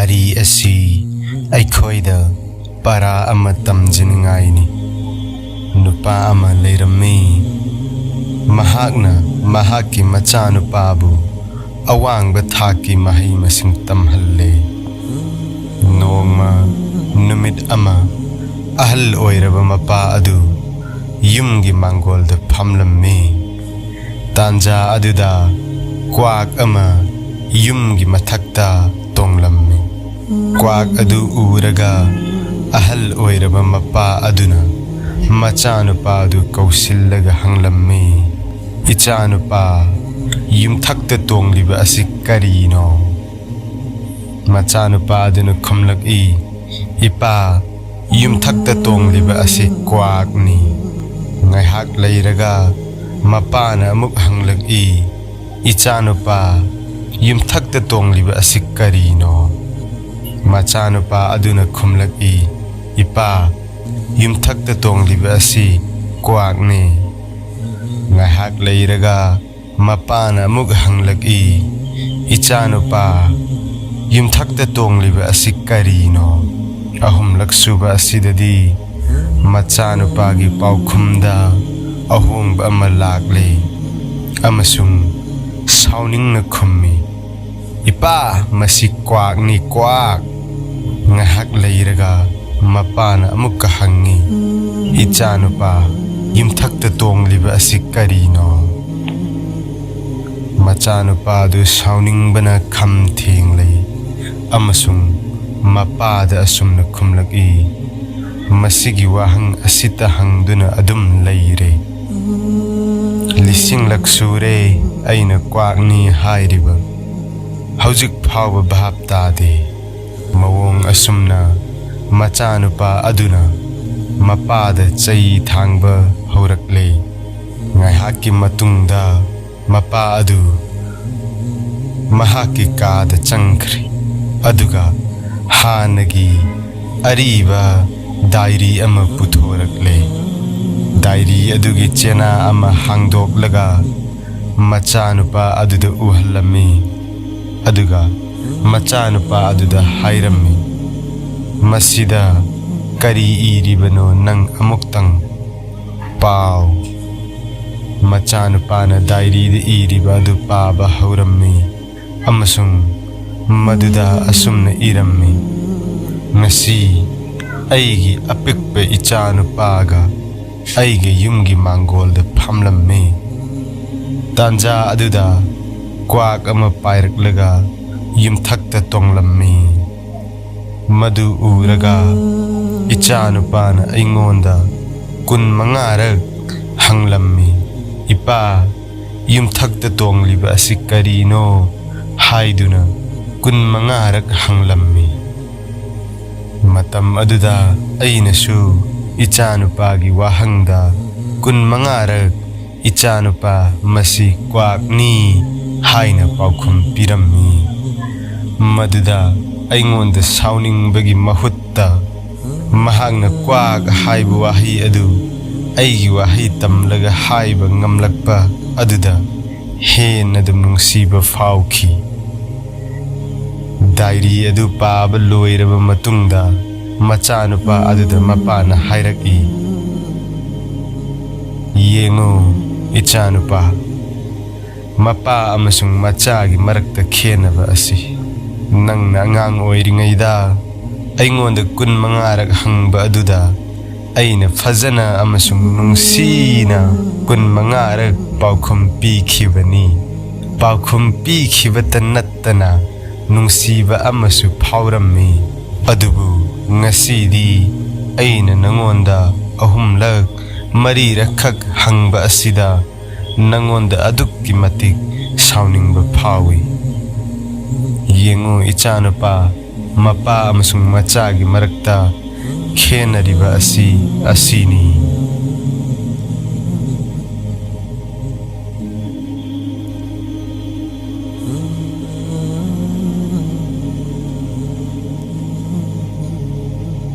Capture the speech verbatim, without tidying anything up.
ꯋꯥꯔꯤ ꯑꯁꯤ ꯑꯩꯈꯣꯏꯗ ꯄꯔꯥ ꯑꯃ ꯇꯝꯖꯅꯤꯡꯉꯥꯏꯅꯤ꯫ ꯅꯨꯄꯥ ꯑꯃ ꯂꯩꯔꯝꯃꯤ꯫ ꯃꯍꯥꯛꯅ ꯃꯍꯥꯛꯀꯤ ꯃꯆꯥꯅꯨꯄꯥꯕꯨ ꯑꯋꯥꯡꯕ ꯊꯥꯛꯀꯤ ꯃꯍꯩ ꯃꯁꯤꯡ ꯇꯝꯍꯜꯂꯦ꯫ ꯅꯣꯡꯃ ꯅꯨꯃꯤꯠ ꯑꯃ ꯑꯍꯜ ꯑꯣꯏꯔꯕ ꯃꯄꯥ ꯑꯗꯨ ꯌꯨꯝꯒꯤ ꯃꯥꯡꯒꯣꯜꯗ ꯐꯝꯂꯝꯃꯤ꯫ ꯇꯥꯟꯖꯥ ꯑꯗꯨꯗ ꯀ꯭ꯋꯥꯛ ꯑꯃ ꯌꯨꯝꯒꯤ ꯃꯊꯛꯇ ꯇꯣꯡꯂꯝꯃꯤ꯫ ꯀ꯭ꯋꯥꯛ ꯑꯗꯨ ꯎꯔꯒ ꯑꯍꯜ ꯑꯣꯏꯔꯕ ꯃꯄꯥ ꯑꯗꯨꯅ ꯃꯆꯥꯅꯨꯄꯥ ꯑꯗꯨ ꯀꯧꯁꯤꯜꯂꯒ ꯍꯪꯂꯝꯃꯤ, "ꯏꯆꯥꯅꯨꯄꯥ, ꯌꯨꯝꯊꯛꯇ ꯇꯣꯡꯂꯤꯕ ꯑꯁꯤ ꯀꯔꯤꯅꯣ?" ꯃꯆꯥꯅꯨꯄꯥ ꯑꯗꯨꯅ ꯈꯨꯝꯂꯛꯏ, "ꯏꯄꯥ, ꯌꯨꯝꯊꯛꯇ ꯇꯣꯡꯂꯤꯕ ꯑꯁꯤ ꯀ꯭ꯋꯥꯛꯅꯤ꯫" ꯉꯥꯏꯍꯥꯛ ꯂꯩꯔꯒ ꯃꯄꯥꯅ ꯑꯃꯨꯛ ꯍꯪꯂꯛꯏ, "ꯏꯆꯥꯅꯨꯄꯥ, ꯌꯨꯝꯊꯛꯇ ꯇꯣꯡꯂꯤꯕ ꯑꯁꯤ ꯀꯔꯤꯅꯣ?" ꯃꯆꯥꯅꯨꯄꯥ ꯑꯗꯨꯅ ꯈꯨꯝꯂꯛꯏ, "ꯏꯄꯥ, ꯌꯨꯝꯊꯛꯇ ꯇꯣꯡꯂꯤꯕ ꯑꯁꯤ ꯀ꯭ꯋꯥꯛꯅꯤ꯫" ꯉꯥꯏꯍꯥꯛ ꯂꯩꯔꯒ ꯃꯄꯥꯅ ꯑꯃꯨꯛ ꯍꯪꯂꯛꯏ, "ꯏꯆꯥꯅꯨꯄꯥ, ꯌꯨꯝꯊꯛꯇ ꯇꯣꯡꯂꯤꯕ ꯑꯁꯤ ꯀꯔꯤꯅꯣ?" ꯑꯍꯨꯝꯂꯛ ꯁꯨꯕ ꯑꯁꯤꯗꯗꯤ ꯃꯆꯥꯅꯨꯄꯥꯒꯤ ꯄꯥꯎꯈꯨꯝꯗ ꯑꯍꯣꯡꯕ ꯑꯃ ꯂꯥꯛꯂꯦ ꯑꯃꯁꯨꯡ ꯁꯥꯎꯅꯤꯡꯅ ꯈꯨꯝꯃꯤ, "ꯏꯄꯥ, ꯃꯁꯤ ꯀ꯭ꯋꯥꯛꯅꯤ, ꯀ꯭ꯋꯥꯛ!" ꯉꯥꯏꯍꯥꯛ ꯂꯩꯔꯒ ꯃꯄꯥꯅ ꯑꯃꯨꯛꯀ ꯍꯪꯉꯤ, "ꯏꯆꯥꯅꯨꯄꯥ, ꯌꯨꯝꯊꯛꯇ ꯇꯣꯡꯂꯤꯕ ꯑꯁꯤ ꯀꯔꯤꯅꯣ?" ꯃꯆꯥꯅꯨꯄꯥꯗꯨ ꯁꯥꯎꯅꯤꯡꯕꯅ ꯈꯝ ꯊꯦꯡꯂꯦ ꯑꯃꯁꯨꯡ ꯃꯄꯥꯗ ꯑꯁꯨꯝꯅ ꯈꯨꯝꯂꯛꯏ, "ꯃꯁꯤꯒꯤ ꯋꯥꯍꯪ ꯑꯁꯤꯇ ꯍꯪꯗꯨꯅ ꯑꯗꯨꯝ ꯂꯩꯔꯦ꯫ ꯂꯤꯁꯤꯡꯂꯛ ꯁꯨꯔꯦ ꯑꯩꯅ ꯀ꯭ꯋꯥꯛꯅꯤ ꯍꯥꯏꯔꯤꯕ, ꯍꯧꯖꯤꯛ ꯐꯥꯎꯕ ꯚꯥꯞ ꯇꯥꯗꯦ꯫" ꯃꯑꯣꯡ ꯑꯁꯨꯝꯅ ꯃꯆꯥꯅꯨꯄꯥ ꯑꯗꯨꯅ ꯃꯄꯥꯗ ꯆꯩ ꯊꯥꯡꯕ ꯍꯧꯔꯛꯂꯦ꯫ ꯉꯥꯏꯍꯥꯛꯀꯤ ꯃꯇꯨꯡꯗ ꯃꯄꯥ ꯑꯗꯨ ꯃꯍꯥꯛꯀꯤ ꯀꯥꯗ ꯆꯪꯈ꯭ꯔꯦ, ꯑꯗꯨꯒ ꯍꯥꯟꯅꯒꯤ ꯑꯔꯤꯕ ꯗꯥꯏꯔꯤ ꯑꯃ ꯄꯨꯊꯣꯔꯛꯂꯦ꯫ ꯗꯥꯏꯔꯤ ꯑꯗꯨꯒꯤ ꯆꯦꯅꯥ ꯑꯃ ꯍꯥꯡꯗꯣꯛꯂꯒ ꯃꯆꯥꯅꯨꯄꯥ ꯑꯗꯨꯗ ꯎꯍꯜꯂꯝꯃꯤ, ꯑꯗꯨꯒ ꯃꯆꯥꯅꯨꯄꯥ ꯑꯗꯨꯗ ꯍꯥꯏꯔꯝꯃꯤ, "ꯃꯁꯤꯗ ꯀꯔꯤ ꯏꯔꯤꯕꯅꯣ ꯅꯪ ꯑꯃꯨꯛꯇꯪ ꯄꯥꯎ꯫" ꯃꯆꯥꯅꯨꯄꯥꯅ ꯗꯥꯏꯔꯤꯗ ꯏꯔꯤꯕ ꯑꯗꯨ ꯄꯥꯕ ꯍꯧꯔꯝꯃꯤ ꯑꯃꯁꯨꯡ ꯃꯗꯨꯗ ꯑꯁꯨꯝꯅ ꯏꯔꯝꯃꯤ, "ꯉꯁꯤ ꯑꯩꯒꯤ ꯑꯄꯤꯛꯄ ꯏꯆꯥꯅꯨꯄꯥꯒ ꯑꯩꯒꯤ ꯌꯨꯝꯒꯤ ꯃꯥꯡꯒꯣꯜꯗ ꯐꯝꯂꯝꯃꯤ꯫ ꯇꯥꯟꯖꯥ ꯑꯗꯨꯗ ꯀ꯭ꯋꯥꯛ ꯑꯃ ꯄꯥꯏꯔꯛꯂꯒ ꯌꯨꯝꯊꯛꯇ ꯇꯣꯡꯂꯝꯃꯤ꯫ ꯃꯗꯨ ꯎꯔꯒ ꯏꯆꯥꯅꯨꯄꯥꯅ ꯑꯩꯉꯣꯟꯗ ꯀꯨꯟ ꯃꯉꯥꯔꯛ ꯍꯪꯂꯝꯃꯤ, 'ꯏꯄꯥ, ꯌꯨꯝꯊꯛꯇ ꯇꯣꯡꯂꯤꯕ ꯑꯁꯤ ꯀꯔꯤꯅꯣ?' ꯍꯥꯏꯗꯨꯅ ꯀꯨꯟ ꯃꯉꯥꯔꯛ ꯍꯪꯂꯝꯃꯤ꯫ ꯃꯇꯝ ꯑꯗꯨꯗ ꯑꯩꯅꯁꯨ ꯏꯆꯥꯅꯨꯄꯥꯒꯤ ꯋꯥꯍꯪꯗ ꯀꯨꯟ ꯃꯉꯥꯔꯛ, 'ꯏꯆꯥꯅꯨꯄꯥ, ꯃꯁꯤ ꯀ꯭ꯋꯥꯛꯅꯤ' ꯍꯥꯏꯅ ꯄꯥꯎꯈꯨꯝ ꯄꯤꯔꯝꯃꯤ꯫ ꯃꯗꯨꯗ ꯑꯩꯉꯣꯟꯗ ꯁꯥꯎꯅꯤꯡꯕꯒꯤ ꯃꯍꯨꯠꯇ ꯃꯍꯥꯛꯅ ꯀ꯭ꯋꯥꯛ ꯍꯥꯏꯕ ꯋꯥꯍꯩ ꯑꯗꯨ ꯑꯩꯒꯤ ꯋꯥꯍꯩ ꯇꯝꯂꯒ ꯍꯥꯏꯕ ꯉꯝꯂꯛꯄ ꯑꯗꯨꯗ ꯍꯦꯟꯅ ꯑꯗꯨꯝ ꯅꯨꯡꯁꯤꯕ ꯐꯥꯎꯈꯤ꯫ ꯗꯥꯏꯔꯤ ꯑꯗꯨ ꯄꯥꯕ ꯂꯣꯏꯔꯕ ꯃꯇꯨꯡꯗ ꯃꯆꯥꯅꯨꯄꯥ ꯑꯗꯨꯗ ꯃꯄꯥꯅ ꯍꯥꯏꯔꯛꯏ, "ꯌꯦꯡꯉꯨ ꯏꯆꯥꯅꯨꯄꯥ, ꯃꯄꯥ ꯑꯃꯁꯨꯡ ꯃꯆꯥꯒꯤ ꯃꯔꯛꯇ ꯈꯦꯟꯅꯕ ꯑꯁꯤ꯫ ꯅꯪꯅ ꯑꯉꯥꯡ ꯑꯣꯏꯔꯤꯉꯩꯗ ꯑꯩꯉꯣꯟꯗ ꯀꯨꯟ ꯃꯉꯥꯔꯛ ꯍꯪꯕ ꯑꯗꯨꯗ ꯑꯩꯅ ꯐꯖꯅ ꯑꯃꯁꯨꯡ ꯅꯨꯡꯁꯤꯅ ꯀꯨꯟ ꯃꯉꯥꯔꯛ ꯄꯥꯎꯈꯨꯝ ꯄꯤꯈꯤꯕꯅꯤ꯫ ꯄꯥꯎꯈꯨꯝ ꯄꯤꯈꯤꯕꯇ ꯅꯠꯇꯅ ꯅꯨꯡꯁꯤꯕ ꯑꯃꯁꯨ ꯐꯥꯎꯔꯝꯃꯤ꯫ ꯑꯗꯨꯕꯨ ꯉꯁꯤꯗꯤ ꯑꯩꯅ ꯅꯉꯣꯟꯗ ꯑꯍꯨꯝꯂꯛ, ꯃꯔꯤꯔꯛꯈꯛ ꯍꯪꯕ ꯑꯁꯤꯗ ꯅꯉꯣꯟꯗ ꯑꯗꯨꯛꯀꯤ ꯃꯇꯤꯛ ꯁꯥꯎꯅꯤꯡꯕ ꯐꯥꯎꯏ꯫ ꯌꯦꯡꯉꯨ ꯏꯆꯥꯅꯨꯄꯥ, ꯃꯄꯥ ꯑꯃꯁꯨꯡ ꯃꯆꯥꯒꯤ ꯃꯔꯛꯇ ꯈꯦꯟꯅꯔꯤꯕ ꯑꯁꯤ ꯑꯁꯤꯅꯤ"꯫